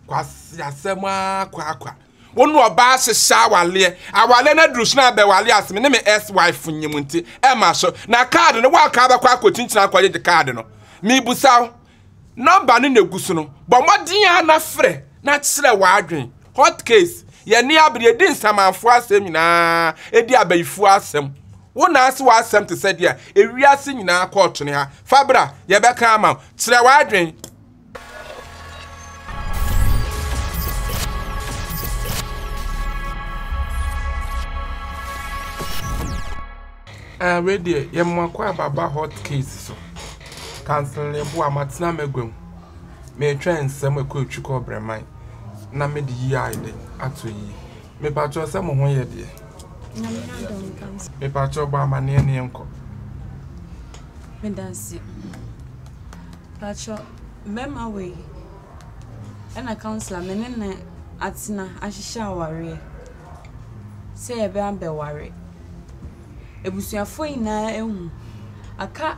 Kwasi asɛm ara kwakwa. Wo ne ɔbaa hyehyɛ awaleɛ. Awaleɛ no aduru so na abɛwale ase me ne me ex wife nyim nti ɛma so. Na kaade no woanka abɛkɔ akɔkyinkyini akɔgyegye kaade no. Mebusa wo, nɔmba no na egu so no, bɔ mmɔden ara na frɛ na kyerɛ w'adwen. Hot case, yɛne abere yɛdi nsamanfoɔ asɛm nyinaa, ɛdi abayifoɔ asɛm. Wo na ase w'asɛm te sɛ deɛ ewiase nyinaa kɔɔto ne ha. Fa bra, yɛbɛka ama wo. Kyerɛ w'adwen. Ah, wei deɛ yɛn akɔ ababa hot case so. Kanselne boa matena m'agua mu. Meretwɛn nsɛm ɛkɔ etwi kɔ brɛman na mede yi ayɛ dɛ ato yie. Mepakyɛw sɛ mo ho yɛ deɛ. Mepakyɛw bɔ amaneɛ ne yɛnkɔ. Medase. Pakyɛ bɛma wei ɛna councilor me ne no atena ahyehyɛ awareɛ sɛ yɛbɛ abɛware. Abusuafoɔ nyinaa ahu. Aka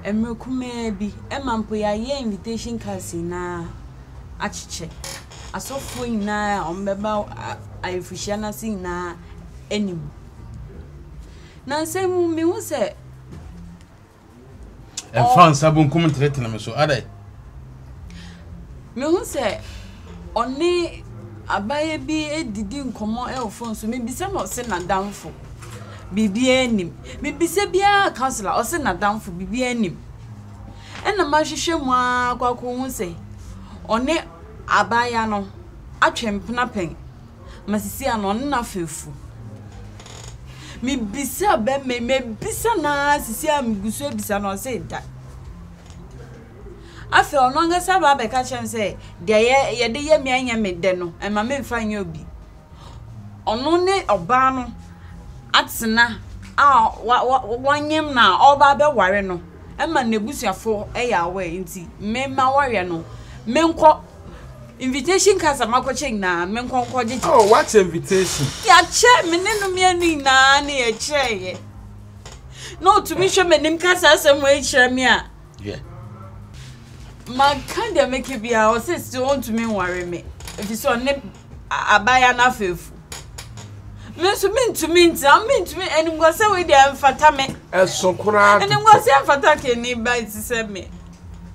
mmerɛ kumaa bi ɛma mpo yɛayɛ invitation cards nyinaa akyekyɛ. Asɔfoɔ nyinaa a wɔbɛba ayeforɔhyia no ase nyinaa anim. Nansa yi mu mehu sɛ. Ɛmfa nsa bonkum ntenetene me so, adɛn? Mehu sɛ ɔne abaayewa bi redidi nkɔmmɔ wɔ phone so. Mebisa no ɔse n'adamfo, biribiara nnim. Mebisa biara councillor, ɔse n'adamfo, biribiara nnim. Ɛna mahwehwɛ mu ara kɔ akɔhu sɛ ɔne abaayewa no atwe mpena pɛn. Ma sisi ano ɔne no afa afu. Mebisa bɛrima yi, mebisa no ara sisi a megu so abisa no ɔse da. Afei ɔno ankasa ba abɛka kyerɛ me sɛ deɛ yɛ yɛde yɛ me anyɛ me dɛ no, ɛma memfa nyɛ obi. Ɔno ne ɔbaa no atena a wa wa wanyem no a ɔreba abɛware no ma n'abusuafoɔ yɛ aware nti me m'awareɛ no menkɔ Invitation cards a makɔkyɛ nyinaa me nkɔ nkɔ gyegye. Oh, wakyɛ invitation. Yɛakyɛ me ne no mmienu nyinaa ne yɛkyɛeɛ. Na ɔtumi hwɛ m'anim ka saa asɛm wei kyerɛ me a. Yeah. Maka deɛ meka biara ɔsɛ sɛ ɔntumi nware me ɛfiri sɛ ɔne abaayewa no afeefu. Me nso mentumi ntena mentumi animguasɛ wei deɛ ɛmfata me. Ɛso koraa. Animguasɛ ɛmfata kɛni ba ti sɛ me.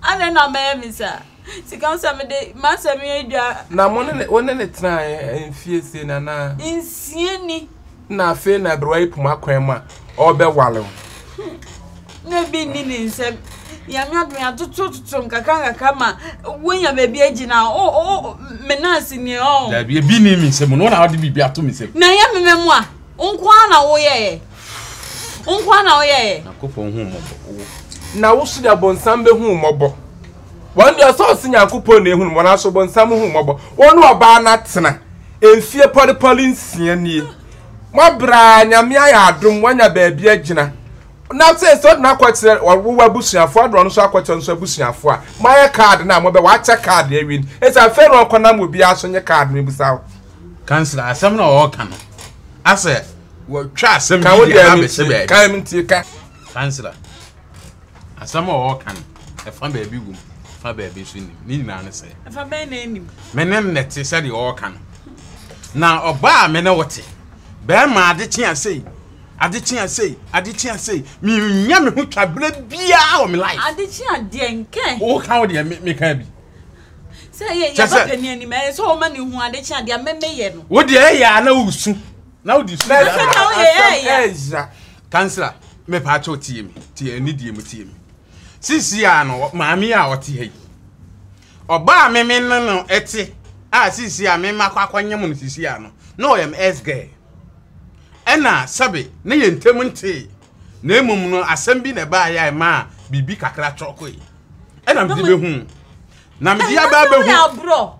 Adɛn na mɛyɛ me saa? Sika sɛ mede m'asɛm yɛ dwa. Na mo ne ne wo ne ne tenaeɛ mfie sei na na. Nsia ni. Na afei na aberewa yi poma kwan mu a ɔrebɛwale wo. Na ebi nni ne nsam. Nyame adom yɛatotototo nkakra nkakra ma wonya baabi agyina. O o me nurse ni ɔ. Dabi ebi nni me nsam no na wode biribi ato me nsam. Na ɛyɛ me mɛmo a. Wo nko ara na woyɛeɛ. Wo nko ara na woyɛeɛ. Nyankopɔn hu mmɔbɔ. Wo. Na wo so deɛ bonsam bɛhu wo mmɔbɔ. Wɔn deɛ sɛ ɔse Nyankopɔn na ehunu wɔn aso bonsam hu mmɔbɔ. Wɔn ne ɔbaa no atena mfie pɔlepɔle nsia nie. Moabrɛ a Nyame ayɛ adom wanya baabi agyina. Na sɛ sɛ ɔde no akɔkyerɛ wo abusuafoɔ ɔde ɔno nso akɔkyerɛ nso abusuafoɔ a moayɛ kaade no a mobɛ wakyɛ kaade awie no ɛsɛ afei na ɔnkɔnam obiara so nye kaade no bisa wo. Kansila asɛm na ɔreka no asɛ wɔtwa asɛm bi de aba abɛhyɛ baabi. Ka ntie ka. Kansila. Asɛm a ɔreka no, ɛfa baabi wom, ɛfa baabi nso nnim. Ne nyinaa ne sɛ. Ɛfa bɛn na ɛnnim? Me ne no na ɛte sɛdeɛ ɔreka no. Na ɔbaa a me ne wo te, bɛrima ade kye a sei, ade kye a sei, ade kye a sei, menya me ho twa berɛ biara wɔ me life. Ade kye a deɛ nkɛ. Woka wo deɛ meka bi. Sɛ yɛ yɛba panin anim, ɛyɛ sɛ ɔma ne hu ade kye a deɛ mɛmɛyɛ no. Wo deɛ ɛyɛ a na wosu. Na wode su. Na asɛm ɛya. Kansila, mepaakyɛw tie me, tie anidie mu tie me. Sisi a no, maame a ɔte ha yi, ɔbaa me me ne no ɛte a sisi a me makɔ akɔnyem no sisi a no, na ɔyɛ me ex girl. Ɛna sɛbe ne yɛn ntam ntee, na mmom no asɛm bi na ɛbaeɛ a ɛmaa biribi kakra kyɔkoe. Ɛna mede bɛhu. Na mede aba abɛhu.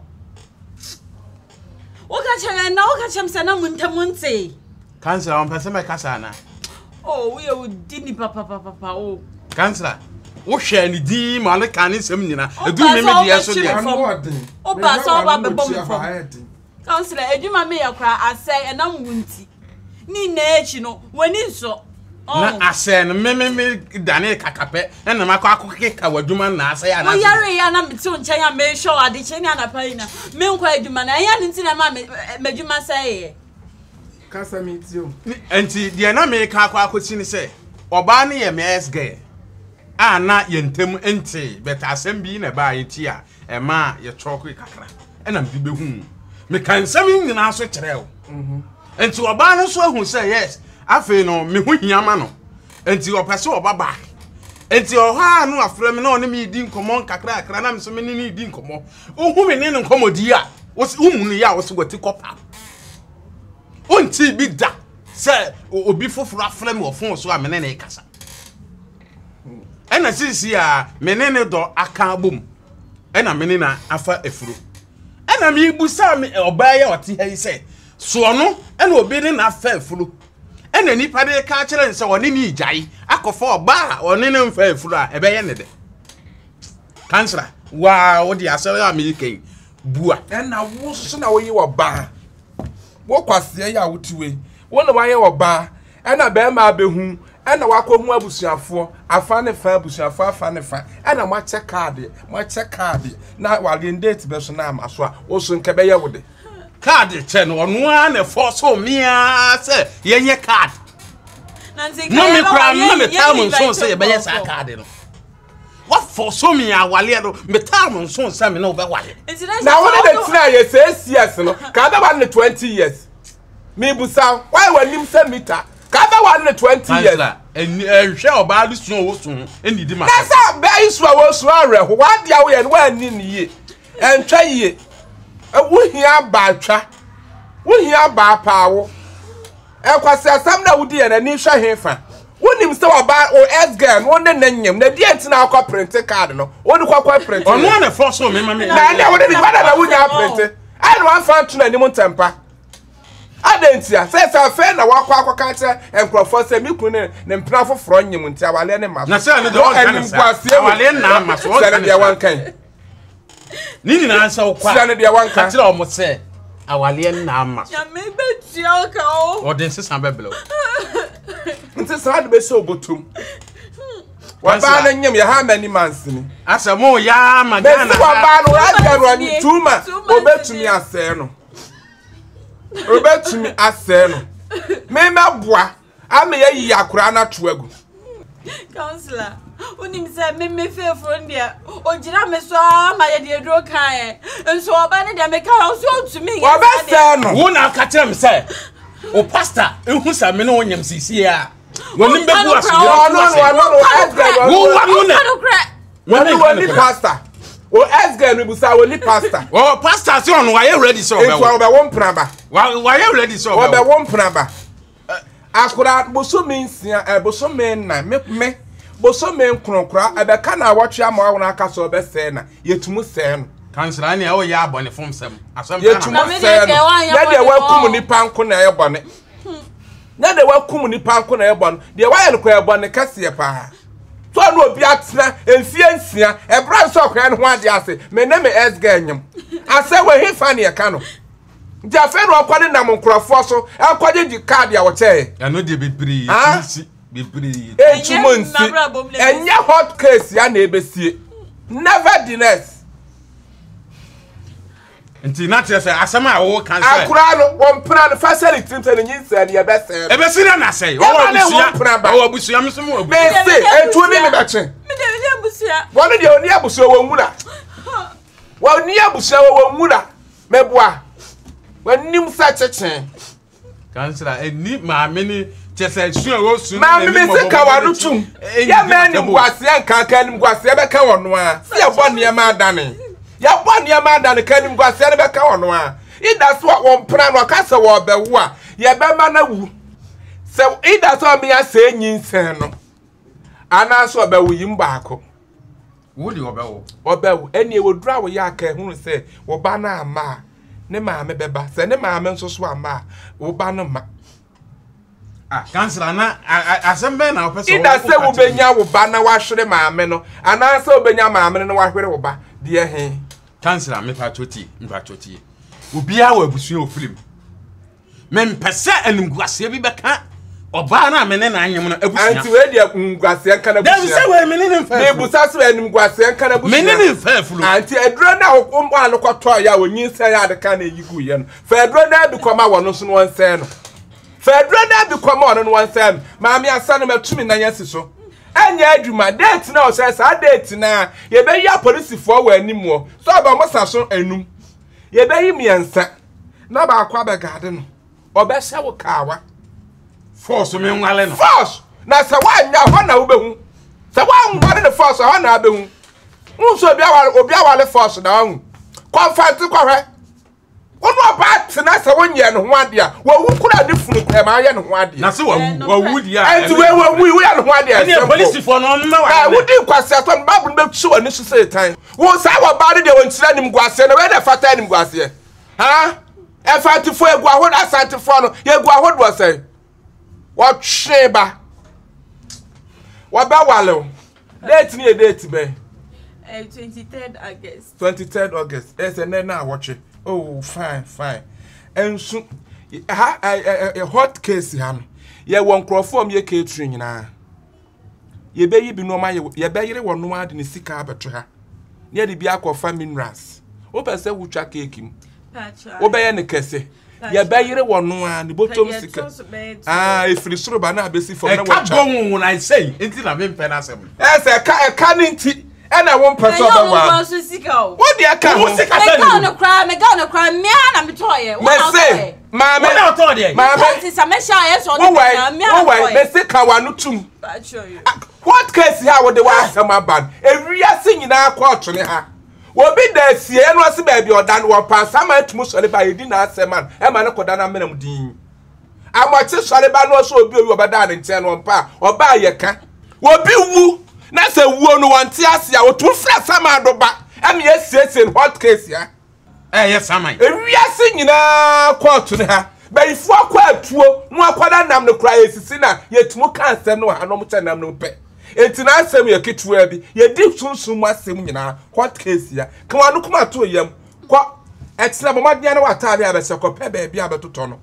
Woka kyerɛ na woka kyerɛ me sɛ na mo ntam ntee. Kansila, wɔmpɛ sɛ mɛkasa anaa? Oh, woyɛ wo di ni papapapa o. Kansila, wohwɛ ne din ma ne ka ne nsɛm nyina. Edu me me deɛ so deɛ. Woba sɛ woba bɛbɔ me fam. Kansila, adwuma meyɛ koraa asɛe ɛnam wo nti. Ne nyinaa akyi no, w'ani nsɔ. Na asɛe no me me me dane kakapɛ ɛna makɔ akɔkeka w'adwuma na asɛe anaasɛ. Woyare yɛ na mete wo nkyɛn a mehwɛ wo adekye ne anapa yi na menkɔ adwuma na ɛnyɛ no nti na ɛma m'adwuma sɛeɛ. Kasa mi ti o. Nti deɛ na meka akɔ akɔsi ne sɛ ɔbaa no yɛ me ex girl a na yɛn ntam ntee but asɛm bi na ɛbaa nti a ɛmaa yɛtɔɔkoe kakra ɛna mede bɛhuu meka nsɛm yi nyinaa so kyerɛ wo mhm. nti ɔbaa no nso ahu sɛ yes afei no me ho hia ma no nti ɔpɛ sɛ ɔba back nti ɔhɔ a no afrɛ me na ɔne me di nkɔmmɔ nkakrakra na me nso me ne ne di nkɔmmɔ wohu me ne no nkɔmmɔdi a womu no yɛ a wo sɛ wati kɔpa wontii bi da sɛ obi foforɔ afrɛ me wɔ fon so a me ne ne kasa ɛna sisi a me ne ne dɔ aka abom ɛna me ne na afa afuro ɛna mebusa me ɔbaa yi a ɔte ha yi sɛ soɔ no ɛna obi ne na afa afuro ɛna nipa de ka kyerɛ no sɛ ɔne ne gyae akɔfa ɔbaa a ɔne ne mfa afuro a ɛbɛyɛ ne dɛ kansra waa wode asɛm a meyɛ kan bua ɛna wo so na woyɛ ɔbaa wo kwaseɛ yi a wote wei wo na wayɛ ɔbaa ɛna bɛrima abɛhu ɛna wakɔhu abusuafoɔ afa ne fa abusuafoɔ afa ne fa ɛna moakyɛ kaade moakyɛ kaade na wadeɛ date bɛ so na ama so a wo so nkɛ bɛyɛ wo de kaade kyɛ no ɔno ara na ɛfɔ so mmea sɛ yɛnyɛ kaade na me koraa na metaa mo nso sɛ yɛbɛyɛ saa kaade no wafɔ so mi awaleɛ no metaa mo nso sɛ me ne wobɛwale na wo ne ne tena yɛ six years no ka bɛwale ne 20 years mebusa wayɛ w'anim sɛ mita ka bɛwale ne 20 years ɛhwɛ ɔbaa de su a wɔsu ɛnidi ma na sɛ bɛyi su a wɔsu awerɛho w'adeɛ a woyɛ no woanni ne yie ɛntwa yie wohia abaatwa wohia abaa paa wo Nkwaseasɛm na wodi yɛn ani hwɛ he fa? Wonim sɛ ɔbaa o ex girl no wo ne ne nyem na deɛ nti na akɔ printe card no wode kɔkɔ printe ɔno a na ɛfɔ so me ma me na ɛnɛ wode ne wada na wonya aprinte ɛna wamfa nto n'anim ntɛmpa adɛn ntia sɛ sɛ afei na wakɔ akɔka kyerɛ nkurɔfoɔ sɛ me kunu ne ne mpena foforɔ nyem nti awaleɛ ne ma so na sɛ ɛno deɛ ɔnka ne saa awaleɛ nna ama so ɔnka ne saa sɛ no deɛ wɔnka ne nyinaa sɛ wokɔ a deɛ wanka ka kyerɛ wɔn sɛ awaleɛ nna ama so nyame bɛtua wo ka o ɔde nsesa bɛbrɛ wo nti saa de bɛhyɛ obotom wɔbaa no nyem yɛ how many months ni asɛ mo yɛ ama Ghana mesi wɔbaa no wɔagya no tuma obɛtumi asɛe no obɛtumi asɛe no memɛboa Ama yɛayi akwaraa no ato agu. Counselor, wonim sɛ me me feefo no deɛ ogyina me so ara ma yɛde aduro kaeɛ nso ɔba no deɛ meka ɔso ɔntumi nyɛ saa deɛ. Wɔbɛsɛe no. Wo na aka kyerɛ me sɛ wo pastor ehu sɛ me ne wo nyam siesie a w'anim bɛgu ase. Ɔno no ɔno no ɛsgɛ wo wa no na. Wɔne wɔni pastor. O ɛsgɛ no busa wɔni pastor. Ɔ pastor sɛ ɔno wayɛ ready sɛ ɔbɛwo. Nti ɔbɛwo mpenaba. Wayɛ ready sɛ ɔbɛwo. Ɔbɛwo mpenaba. Akora bosome nsia ɛ bosome nnan me me bosome nkron kora ɛbɛka na awɔtwe ama wɔn aka sɛ ɔbɛsɛɛ na yɛtumu sɛɛ no. Kansila ne ɛwɔ yɛ abɔne fom sɛm asɛm yɛtumu sɛɛ no nyɛ deɛ wakum nipa nko na ɛyɛ bɔne nyɛ deɛ wakum nipa nko na ɛyɛ bɔne deɛ wayɛ no kɔ ɛyɛ bɔne kɛseɛ paa so ɔne obi atena mfie nsia ɛberɛ nso ɔkora no ho adeɛ ase me ne me ex girl nyam asɛ wɔ hefa ne ɛka no nti afei na ɔkɔ ne nam nkurɔfoɔ so ɛkɔgye kaadi a wɔkyɛɛ. Ɛno deɛ bebree tumi si bebree. Etum nsi ɛnyɛ hot case ya na ebesie nevertheless. Nti na kyerɛ sɛ asɛm a wɔwɔ kan sɛ. Akora no wɔn mpena no fa hyɛ ne tirim sɛ ne nyinsɛn no yɛbɛsɛɛ no. Ebesi dɛ na sɛe ɔwɔ abusua ɔwɔ abusua mi nso mo abusua. Mese etu ne ne bɛkye. Wɔn deɛ oni abusua wɔn nwura wɔn ni abusua wɔn nwura. Meboa. W'anim sɛ kyekyee. Kansila ɛni maame ni kyɛ sɛ su a wɔsu ne maame mi se ka w'ano tum. Yɛ mɛ animguaseɛ nka ka animguaseɛ bɛka wɔn no ara. Si yɛbɔ nneɛma adane. Yɛbɔ nneɛma adane ka animguaseɛ no bɛka wɔn no ara. Ida so a wɔn mpena no ɔka sɛ wɔbɛwo a yɛbɛma no awu. Sɛ ida sɛ ɔmea sɛ nyinsɛn no anaasɛ ɔbɛwo yim baako. Wo deɛ ɔbɛwo. Ɔbɛwo. Ɛnneɛ wɔduru a woyɛ aka ehunu sɛ wo ba no amma a, ne maame bɛba. Sɛ ne maame nso so amma a, wo ba no ma. Ah, kansila na asɛm bɛn na wopɛ sɛ Ida sɛ wobɛnya wo ba na wahwere maame no anaasɛ wobɛnya maame no na wahwere wo ba deɛ he. Kansila mepa tie, mepa tie. Obiara wɔ abusua wɔ filim. Mempɛ sɛ animguaseɛ bi bɛka Ɔbaa no a me ne no anyem no abusua. Anti wei deɛ nguaseɛ nka n'abusua. Dabi sɛ wei me ne ne mfa afuro. Mebusa sɛ animguaseɛ nka n'abusua. Me ne ne mfa afuro. Anti aduro no a wɔn a no kɔtɔɔ yɛ a wɔnyinsɛn yɛ ade ka na eyi gu yɛ no. Fa aduro no abi kɔma wɔn nso no wɔnsɛn no. Fa aduro no abi kɔma wɔn no wɔnsɛn no. Maame asa no matumi nan asi so. Ɛnyɛ adwuma date na ɔsɛ saa date na yɛbɛyi apolisifoɔ wɔ anim wɔ sɛ ɔbɛ wɔn sa so enum. Yɛbɛyi mmiɛnsa na baako abɛgaade no. Ɔbɛhyɛ wo kaawa. Force me nwale no. Force na sɛ woanya hɔ na wobɛhu. Sɛ woanwale no force hɔ na abɛhu. Wohu sɛ obi awale obi awale force na wahu. Kɔmfante kɔhwɛ. Wo ne ɔbaa tena sɛ wonyɛ ne ho adeɛ a wawu kura ne funu kura ma ayɛ ne ho adeɛ. Na sɛ wawu wawu deɛ a. Ɛnti wei wawu woyɛ ne ho adeɛ. Ɛne polisifoɔ no ɔmma wa. Ɛ wodi nkwasi asɛm Bible no bɛsi w'ani so sɛ tan. Wo saa wɔ baa no deɛ wɔnkyerɛ animguaseɛ na wei na ɛfata animguaseɛ. Ha? Ɛfantefoɔ yɛgu ahodoɔ asantefoɔ no yɛgu ahodoɔ sɛn? Wɔtwe ba. Wɔbɛwale wo. Date no yɛ date bɛn? 23rd August. 23rd August. Ɛsɛ nɛ na awɔtwe. Oh, fine, fine. Nso ha ɛ ɛ hot case ha no. Yɛwɔ nkurɔfoɔ a wɔyɛ catering nyinaa. Yɛbɛyi bi nneɛma yɛ yɛbɛyere wɔn noa de ne sika abɛto ha. Na yɛde bi akɔfa minerals. Wopɛ sɛ wotwa keeki mu. Wobɛyɛ no kɛse. Yɛbɛyere wɔn noa ne bɔtɔm sika. Ah, efiri soro ba na abɛsi fam na wɔatwa. Ɛka bɔ wɔn na sɛyi nti na mempɛ n'asɛm. Ɛsɛ ɛka ɛka ne nti ɛna wo mpɛ sɛ ɔbɛwa. Wo deɛ ka ho. Mega no koraa mega no koraa mmea na metɔɔyɛ. Mɛse maame maame wowai mɛse ka wa no tum. What case ha wode w'asɛm aba no ewiase nyinaa kɔɔto ne ha. Obi da asieɛ no ase baabi ɔda no wɔpa asama atumi sɔre ba yɛdi n'asɛm a ɛma no kɔda no amena mu din. Amoakye sɔre ba no ɔsɛ obi owi ɔbɛdaa ne nkyɛn no ɔmpa a ɔbaa yɛ ka. Obi wu na sɛ wuo no wɔnte ase a ɔtumi frɛ samado ba ɛma yɛsiesie no hot case ha. Ɛyɛ saman. Ewiase nyinaa kɔɔto ne ha. Bayifoɔ akɔ atuo na wakɔda nam no koraa yɛsisi na yɛtumi ka asɛm no wɔ ha na wɔn kyɛ nam no pɛ. Enti n'asɛm yɛ ketewaa bi. Yɛdi sunsum mu asɛm nyinaa hot case ya. Ka w'ano kuma to yam. Kɔ ɛtena bɔ mmɔden na w'ataade a bɛhyɛ kɔpɛ baabi a bɛtotɔ no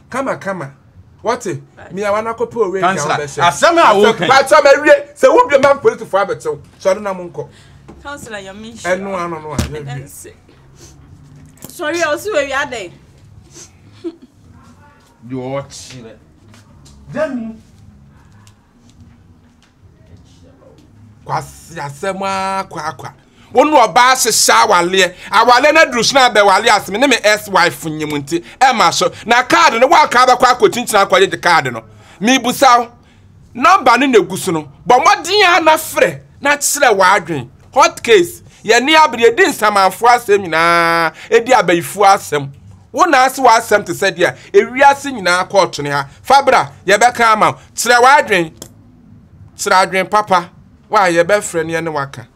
kama kama. Wɔte mia wa nakɔpɛ owe nka wobɛhyɛ. Asɛm a woka yi. Pakyɛ ma wie sɛ wobie ma polisifoɔ abɛtew sɔre na monkɔ. Councilor Nyame nhyira. Ɛno ano no a yɛwie. Sɔre a ɔsi wɔ wia dɛn. Deɛ ɔkyerɛ. Dɛn mu. Kwasi asɛm ara kwakwa. Wo ne ɔbaa hyehyɛ awaleɛ. Awaleɛ no aduru so na abɛwale ase me ne me ex wife nyim nti ɛma so. Na kaade no woanka abɛkɔ akɔkyinkyini akɔgyegye kaade no. Mebusa wo, nɔmba no na egu so no, bɔ mmɔden ara na frɛ na kyerɛ w'adwen. Hot case, yɛne abere yɛdi nsamanfoɔ asɛm nyinaa, ɛdi abayifoɔ asɛm. Wo na ase w'asɛm te sɛ deɛ ewiase nyinaa kɔɔto ne ha. Fa bra, yɛbɛka ama wo. Kyerɛ w'adwen. Kyerɛ adwen papa. Wa yɛbɛfrɛ ne yɛne waka.